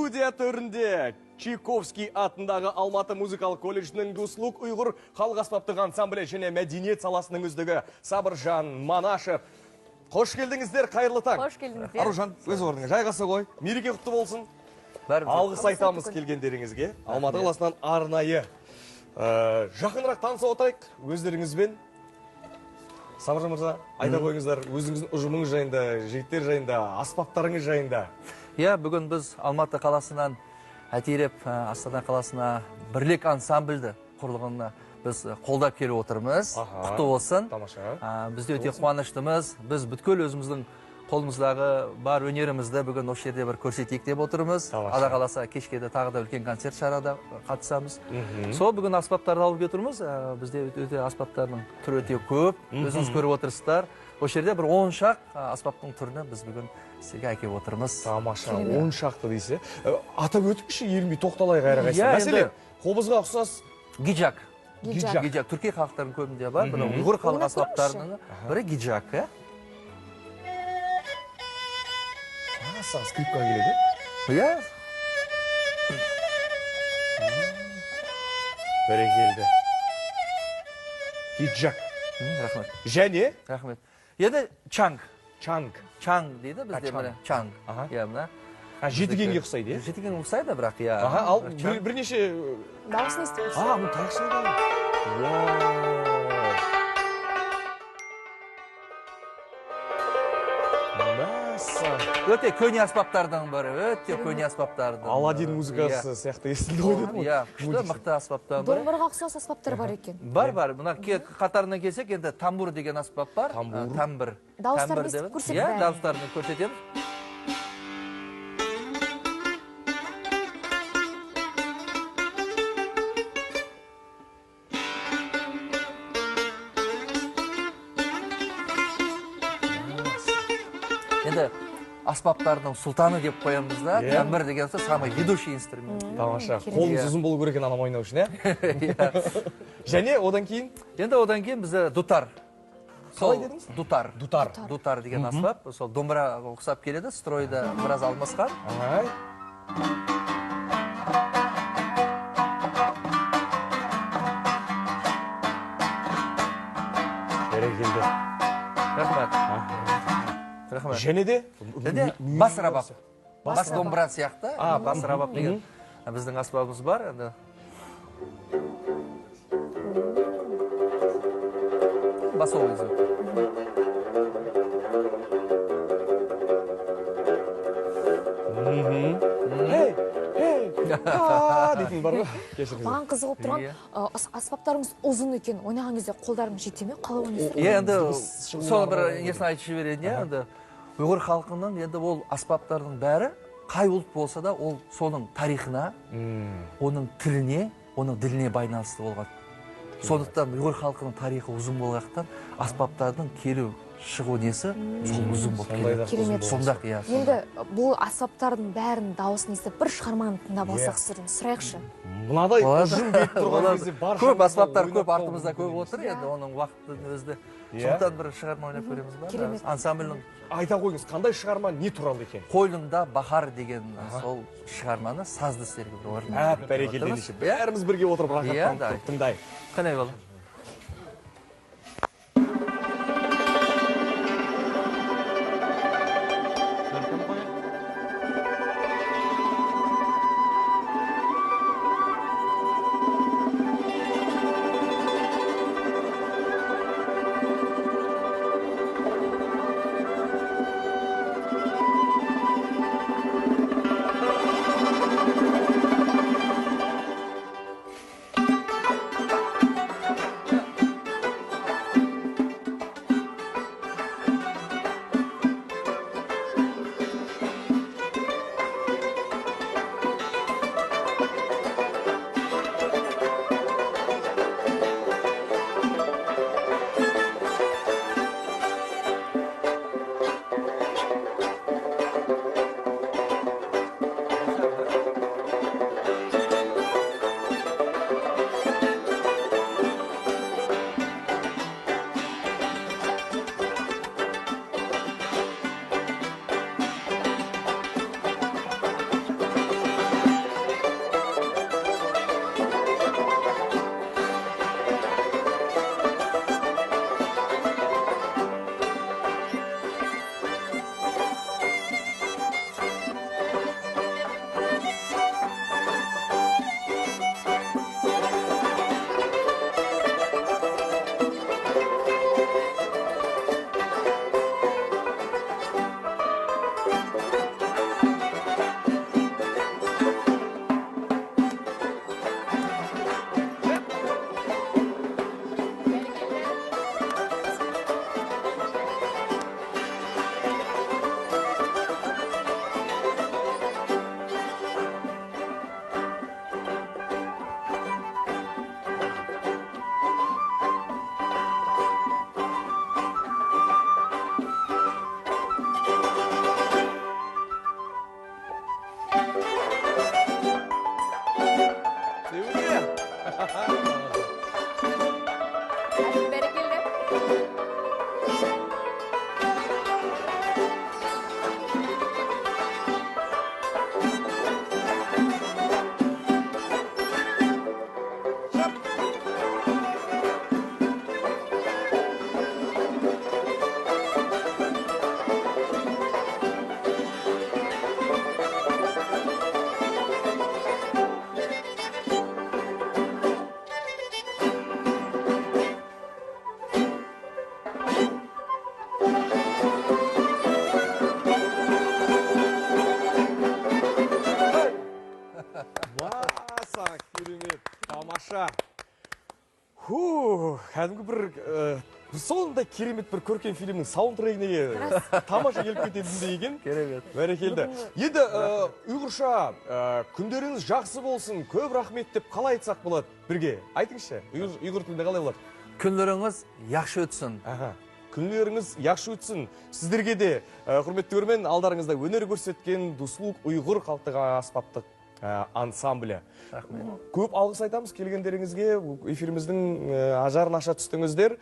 Студия төрінде Чайковский атындағы Алматы музыкалық колледжінің Дуслук ұйғыр халық аспаптық ансамблі және мәдениет саласының үздігі Сабыржан Манашев. Қош келдіңіздер, қайырлы таң. Қош келдіңіздер. Аружан, өз орныңа жайғаса ғой. Мереке құтты болсын. Алғыс айтамыз келгендеріңізге. Алматы қаласынан арнайы. Жақынырақ таныса отырайық өздеріңізбен. Сабыржан мырза, айта қойыңыздар, өзіңіздің ұжымыңыз жайында, жігіттер жайында, аспаптарыңыз жайында. Иә, бүгін біз Алматы қаласынан әтелеп Астана қаласына Бірлік ансамбльді құрылғанына біз қолдап келіп отырмыз. Құтты болсын. Тамаша. Біз де өте қуаныштымыз. Біз бүткіл өзіміздің қолымыздағы бар өнерімізді бүгін осы жерде бір көрсетейік деп отырмыз. Алла қаласа кешке де тағы да үлкен концерт шарада қатысамыз. Сол бүгін аспаптарды алып келіп отырмыз. Бізде өте аспаптардың түрі өте көп. Өзіңіз көріп отырсыздар. Осы жерде бір 10 шақ аспаптың түрін біз бүгін сізге әкеліп отырмыз. Тамаша, 10 шақты дейсіз. Атап өтіңізші, ерінбей тоқталайық әрқайсысына. Мәселен, қобызға ұқсас гиджак. Гиджак. Гиджак түркі халықтарының көбінде бар. Бұны ұйғыр халық аспаптарының бірі гиджак, ә? Скрипка келеді? Иә. Бәрекелді. Гиджак. Рахмет. Және? Рахмет. Енді чанг. Чанг. Чанг дейді бізде міне, чанг. Иә, мына. Жетігенге ұқсайды, иә? Жетігенге ұқсайды, бірақ, иә. Аха, ал бірнеше дауысын естіп отырсыз. Бұл таяқша да. Өте көне аспаптардың бірі, өте көне аспаптардың. Аладдин музыкасы сияқты естілді ғой дедім ғой. Иә, күшті мықты аспаптардың бірі. Домбыраға ұқсас аспаптар бар екен. Бар, бар. Мына қатарынан келсек, енді тамбур деген аспап бар. Тамбур. Тамбур. Дауыстарын естіп көрсек Иә, бәрі. дауыстарын көрсетеміз. Енді аспаптардың сұлтаны деп қоямыз да, тамбур деген сөз самый ведущий инструмент. Тамаша. Қолыңыз ұзын болу керек екен анам ойнау үшін, иә? Және одан кейін? Енді одан кейін бізде дутар. Қалай дедіңіз? Дутар. Дутар. Дутар деген аспап, сол домбыраға ұқсап келеді, стройда біраз алмасқан. Бәрекелді. Рахмет. Рахмет. Және де? Және бас рабап. Бас домбыра сияқты. Бас рабап деген біздің аспабымыз бар. Енді басовый звук. Эй, эй, а дейтін бар ғой. Кешіріңіз. Маған қызығып тұрған, аспаптарыңыз ұзын екен. Ойнаған кезде қолдарың жете ме? Қалай ойнайсыз? Иә, енді соны бір несін айтып жіберейін, иә, енді ұйғыр халқының енді ол аспаптардың бәрі қай ұлт болса да ол соның тарихына, оның тіліне, оның діліне байланысты болған. Сондықтан ұйғыр халқының тарихы ұзын болғандықтан аспаптардың келу шығу несі сол ұзын болып келеді. Керемет. Сонда, иә, сонда. Енді бұл аспаптардың бәрінің дауысын естіп бір шығарманы тыңдап алсақ сіздерден сұрайықшы. Мынадай Болады. ұжым келіп тұрған Болады. кезде бар Көп шығарманы аспаптар ойнап көп, қалу артымызда көп мүмкін отыр, емес. енді оның уақытының өзі де. Сондықтан бір шығарма ойнап көреміз ба? Керемет. Ансамбльдің Айта қойыңыз, қандай шығарма, не туралы екен? Қойнымда бахар деген сол шығарманы сазды сіздерге бір орындап Әп, бәрекелді отырмыз. ендеше. Бәріміз бірге отырып рахаттанып тұрып тыңдайық. Қандай бала? Бәрекелді. Маса, керемет, тамаша. Фу, кәдімгі бір сондай керемет бір көркем фильмнің саундтрегіне тамаша келіп кететіндей екен. Керемет. Бәрекелді. Енді ұйғырша күндеріңіз жақсы болсын, көп рахмет деп қалай айтсақ болады бірге? Айтыңызшы, ұйғыр тілінде қалай болады? Күндеріңіз яқшы өтсін. Аха. Күндеріңіз яқшы өтсін. Сіздерге де, құрметті көрермен, алдарыңызда өнер көрсеткен Дуслук ұйғыр халықтық аспаптық ансамблі. Рахмет. Көп алғыс айтамыз келгендеріңізге, эфиріміздің ажарын аша түстіңіздер.